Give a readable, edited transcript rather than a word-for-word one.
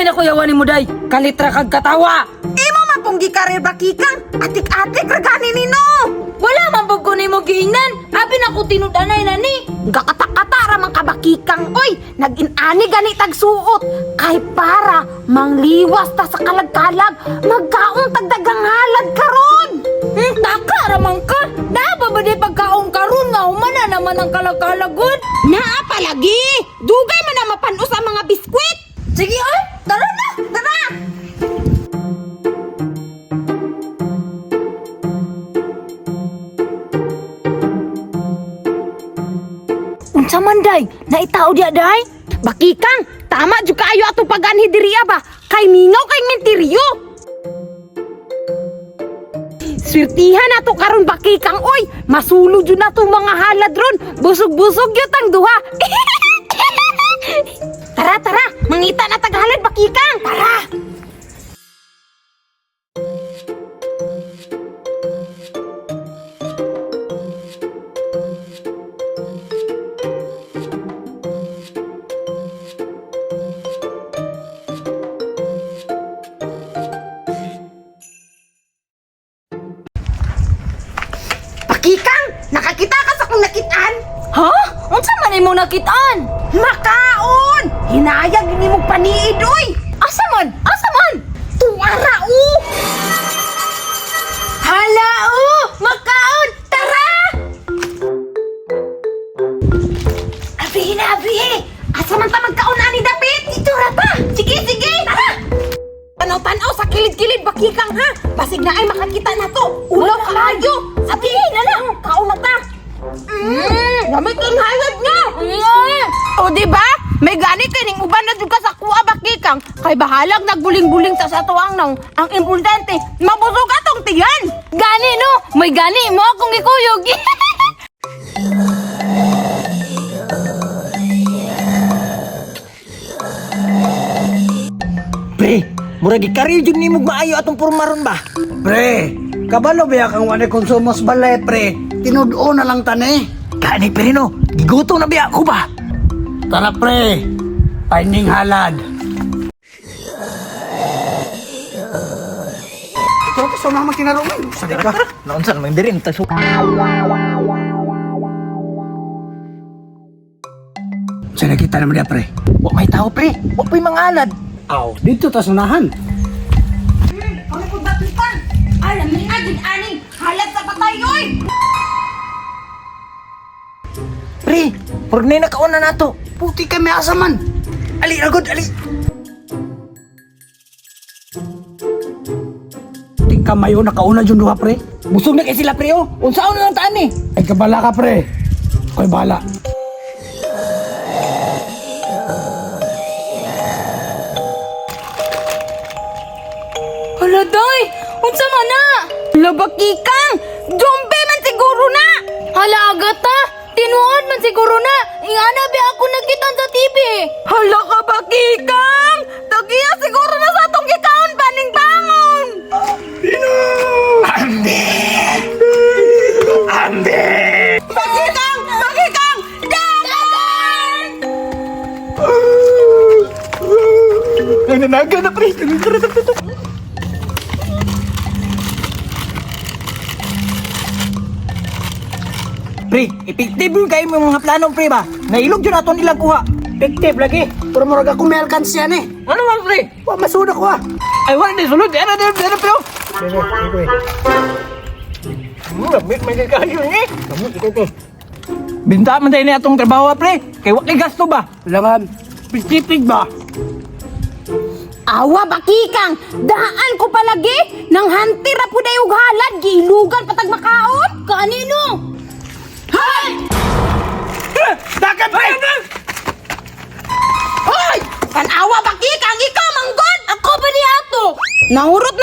na kuyawan ni mo day. Kalitra kag katawa. Imo man pong gikarir bakikang. Atik-atik ra gani nino. Wala man pud ko nimo giingnan. Abi na ko tinud-anay na ni. Gakatakata ra man kabakikang oy. Nag-inani gani tag suot. Kay para mangliwas ta sa kalag-kalag, magkaong tagdagang halad karon. Taka ra man ka. Naa pa ba di pagkaon karon nga humana naman ang kalag-kalagod? Naa palagi. Dugay man na mapanos ang mga biskwit. Sige ay, tara na. Tara! Unsa man day? Naitao diya day? Bakikang, tama jud kaayo atong pag-anhi diriya ba? Kay mingaw kay mentiryo. Swirtihan nato karon bakikang oy. Masulo jud nato mga halad ron. Busog-busog gyud ang duha. Tara, tara, mangita na tag halad bakikang. Tara. Bakikang, nakakita ka sa kong nakitaan? Ha? Unsa man imong nakitaan? Makaon! Hinayag ni mong paniid oy. Asa man? Asa man? Tuara o. Hala o! Makaon! Tara! Abihin na, abihin! Asa man ta magkaon ani dapit? Dito ra ta! Sige, sige! Tara! Tanaw-tanaw sa kilid-kilid bakikang ha! Basig na ay makakita na to! Ulaw kaayo! Abihin na lang! Kaon na ta! Gamit ang hayag nga! O di ba? May gani kining uban na jud ka sa kuha bakikang kay bahalag nagbuling-buling ta sa tuang naong. Ang importante, mabusog atong tiyan. Gani no! May gani mo akong gikuyog! Pre, murag gikaril jud nimo maayo atong pormaron ba? Pre, kabalo ba kang wala konsumo sa balay, pre? Tinudo na lang tani. Kani pre no, gigutom na biya ako ba? Tara, pre. Finding halad. Ito ka sa mga kinarungan. Sabi ka. Naunsa naman diri ta so. Sa nakita naman niya, pre. Wa may tao pre, wa pa'y mga alad. Aw, dito ta sunahan. Ano po bakikang? Alam ni agin ani, halad sa patay oy! Pre, murag na nakaon na nato. Puti kami asa man. Ali ragod, ali. Di ka mayo nakauna dyan duha, pre. Busog na kay sila pre oh. Unsaon na lang taan ni? Ay, kabala ka, pre. Ko'y bala. Hala day! Unsa man na? Labakikang! Jombe man siguro na! Hala agata! Tinuod man siguro na! Ingana ba ako nakitaan sa TV? Hala ka bakikang! Tagiya siguro na sa atong gikaon paning bangon! Ambe! Bakikang! Bakikang! Dagan! Ay nanaga na pre. Tara, tara, tara. Pre, epektibo yung kayo yung mga plano pre ba? Nailog dyan ato nilang kuha. Piktif lagi. Pero murag ako may alkansya ni. Ano man pre? Wa masuda ko ah. Ay wala na sulod. Ano ano ano pre? Pre, pre, pre. Lamit may kayo ni. Binta man tayo ni atong trabaho pre. Kay wa kay gasto ba? Langan, pitipig ba? Awa bakikang! Daan ko palagi! Nang hanti ra po og halad, giilugan patag makaon! Kanino? Dagan pre. Hoy! Tanawa bakikang ikaw manggod! Ako ba ni ato? Nahurot